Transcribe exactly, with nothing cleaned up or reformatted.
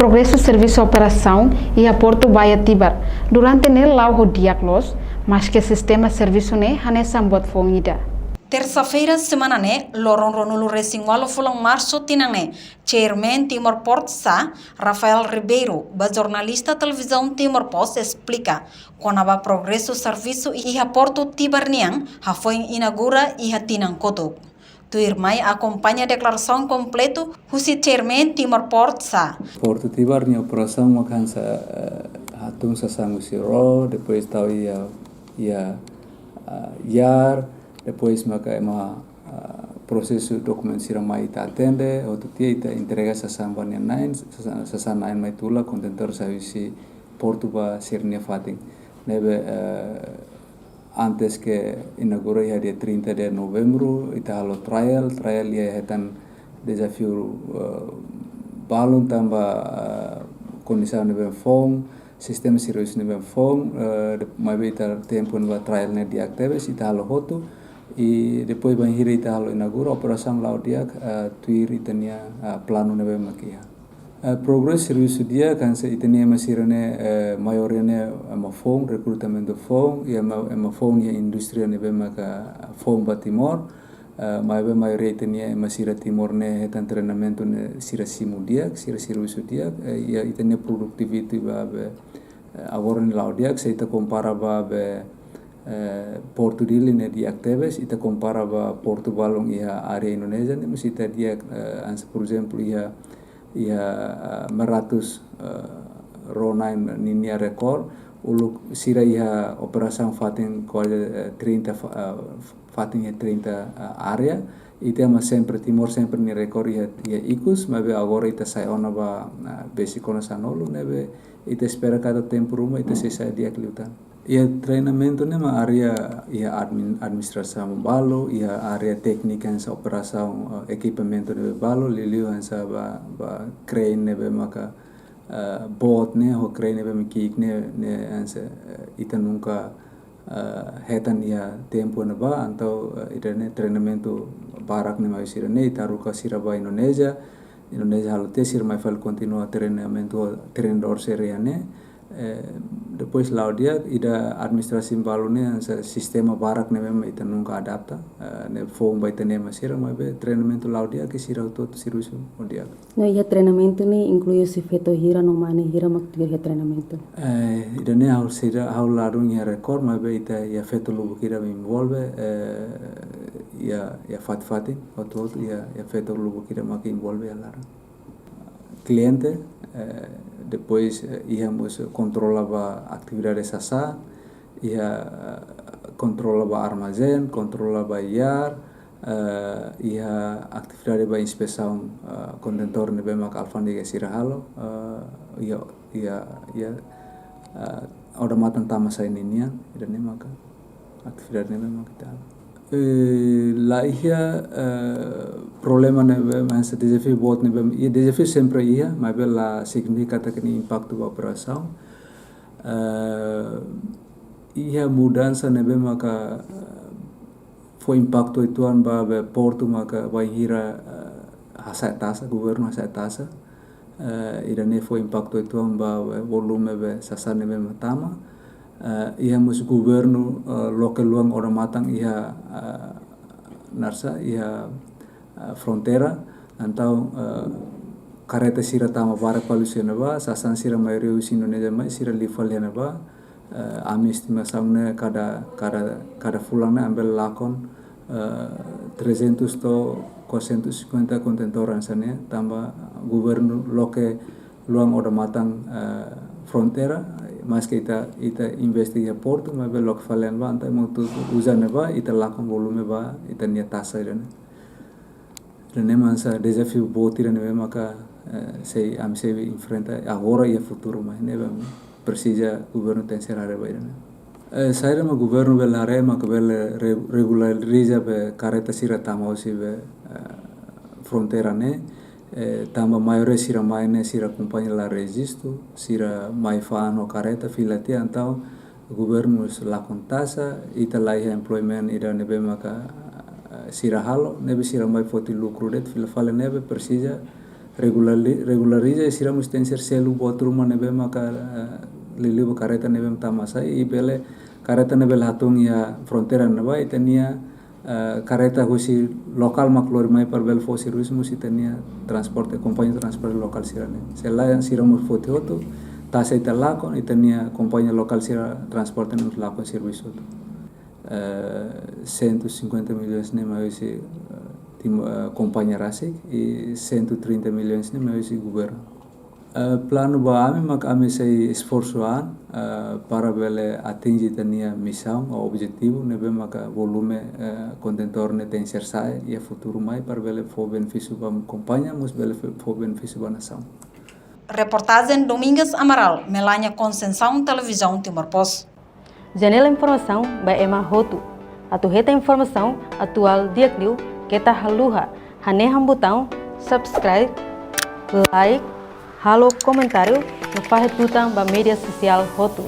Progresu servisu operasaun iha Portu Baía Tibar durante ne'e la'o ho di'ak loos, maske sistema servisu ne'e hanesan buat foun ida. Tersa-feira semana ne'e, loron ruanulu-resin-ualu fulan Marsu tinan ne'e, Chairman Timor Port, S A, Rafael Ribeiro, ba jornalista Televizaun Timor Post esplika kona-ba progresu servisu iha Portu Tibar nian, hafoin inaugura iha tinan kotuk. Tuirmai akompaña deklarasaun kompletu husi Chairman Timor Port, S A. Portu Tibar nia operasaun maka hanesan, eh, hatun sasán husi ró, depois tau iha, iha, ah, yar, depois maka ema, ah, prosesu dokumentu sira mai ita atende, hotu tiha ita entrega sasán ba nia na'in, sasán, sasán na'in mai tula, kontentór sai husi portu ba sira-nia fatin. Ne'ebé, eh, antes ke inaugura iha dia trinta de novembru, ita halo trial, trial iha hetan dezafiu, eh, balun tanba, eh, kondisaun ne'ebé foun, sistema servisu ne'ebé foun, eh, de-, maibé ita tempu ba trial ne'e di'ak tebes, ita halo hotu, i depois bainhira ita halo inaugura, operasaun la'o di'ak, eh, tuir ita-nia, eh, planu ne'ebé mak iha. Eh, progresu servisu di'ak hanesan ita-nia ema sira-ne'e, eh, maioria ne'e ema foun, rekrutamentu foun, i ema, ema foun iha indústria ne'ebé maka foun ba Timor, eh, maibé maioria ita-nia ema sira Timor ne'e hetan treinamentu ne'e sira simu di'ak, sira servisu di'ak, eh, i ita-nia produtivitu ba be, eh, agora ne'e la'o di'ak, se ita kompara ba be, eh, Portu Dili ne'e di'ak tebes, ita kompara ba portu balun iha área Indonézia ne'e, mós ita di'ak, eh, hanesan, por ezemplu, iha, iha, eh, Meratus, eh, ró na'in ninia rekór, uluk sira iha operasaun fatin kuaze, eh, trinta fa-, eh, fatin iha trinta, eh, área, ita ema sempre, Timor sempre nia rekór iha, iha ikus, maibé agora ita sai ona ba, eh, besik ona sanulu, ne'ebé ita espera katak tempu ruma ita sei sai di'ak liután. Iha treinamentu ne'e mak área iha admin-, administrasaun balu, iha área téknika hanesan operasaun, eh, ekipamentu ne'ebé balu, liuliu hanesan ba, ba crane ne'ebé maka, eh, boot ne'e, ho crane ne'ebé mak ki'ik ne'e, ne'e hanesan, eh, ita nunka, eh, hetan iha tempu ne'ebá, entaun, eh, ida-ne'e treinamentu barak ne'e mai sira-ne'e, ita haruka sira ba Indonézia, Indonézia halo tes, sira mai fali kontinua treinamentu, treinadór sira-ne'e, eh, depois la'o di'ak, ida administrasaun balu ne'e, hanesan sistema barak ne'ebé mak ita nunka adapta, eh, ne'e foun ba ita-nia ema sira, maibé treinamentu la'o di'ak, ke sira hotu-hotu servisu ho di'ak. No iha treinamentu ne'e inklui husi feto hira no mane hira mak tuir iha treinamentu? Eh, ida-ne'e ha'u seidauk, ha'u ladún iha rekór, maibé ita iha feto lubuk ida envolve, eh, iha, iha fatin-fatin, hotu-hotu iha, iha feto lubuk ida mak envolve iha laran. Kliente, eh, depois, eh, iha mós kontrola ba atividade sasán, iha, eh, kontrola ba armazén, kontrola ba yar, eh, iha atividade ba inspesaun, eh, kontentór ne'ebé maka alfándega sira halo, eh, iha, iha, iha, eh, odamatan tama-sai ninian, ida-ne'e maka atividade ne'ebé maka ita halo. Eh, la iha, eh, problema ne'ebé, hanesan dezafiu boot ne'ebé, iha dezafiu sempre iha, maibé la signifika katak nia impaktu ba operasaun. Eh, iha mudansa ne'ebé maka, eh, fó impaktu uitoan ba be portu maka bainhira, eh, hasa'e taxa, governu hasa'e taxa. Eh, ida-ne'e fó impaktu uitoan ba be volume be sasán ne'ebé mak tama. Eh, iha mós governu, eh, loke luan odamatan iha, eh, naran sá, iha, eh, fronteira. Entaun, eh, kareta sira tama barak fali husi ne'ebá, sasán sira maioria husi Indonézia mai, sira liu fali iha ne'ebá. Eh, ami estimasaun ne'e kada, kada, kada fulan ne'e ami bele lakon, eh, trezentus to'o quatrocentus e cinquenta kontentór hanesan ne'e, tanba governu loke luan odamatan, eh, fronteira, maske ita, ita investe iha portu, maibé loke fali iha ne'ebá, entaun ema hotu-hotu uza ne'ebá, ita lakon volume ba ita-nia taxa ida-ne'e. Ida-ne'e mak hanesan dezafiu boot ida ne'ebé maka, eh, sei, ami sei enfrenta agora i iha futuru mai, ne'ebé mak presiza governu tenke haree ba ida-ne'e. Eh, saida mak governu bele haree maka bele re-, regulariza be kareta sira tama husi be, eh, fronteira ne'e, eh, tanba maioria sira mai ne'e sira kompañia la rejistu, sira mai fa'an ho kareta fila tiha, entaun governu mós lakon taxa, ita la iha employment ida ne'ebé maka, eh, sira halo, ne'ebé sira mai foti lukru de'it, fila fali ne'ebé presiza Regulali-, regulariza sira mós tenke ser selu buat ruma ne'ebé maka, eh, liuliu ba kareta ne'ebé tama sai, i bele kareta ne'ebé hatún iha fronteira ne'ebá, ita-nia, eh, kareta husi lokál mak lori mai para bele fó servisu mós ita-nia transporte, kompañia transporte lokál sira-ne'e. Se lae sira mós foti hotu, taxa ita lakon, ita-nia kompañia lokál sira transporte ne'e mós lakon servisu hotu. Eh, cento e cinquenta milhões ne'e mai husi, eh, tim-, eh, kompañia rasik, i cento e trinta milhões ne'e mai husi governu. Eh, planu ba ami mak ami sei esforsu an, eh, para bele atinje ita-nia misaun ou objetivu ne'ebé maka volume, eh, kontentór ne'e tenke ser sa'e iha futuru mai para bele fó benefísiu ba kompañia, mós bele fó, fó benefísiu ba nasaun. Reportajen Domingas Amaral, Melania Conceição, Televizaun Timor Post. Janela informasaun ba ema hotu. Atu hetan informasaun atuál di'ak liu, keta haluha hanehan butaun subscribe, like, halo komentáriu no fahe tutan ba média sosiál hotu.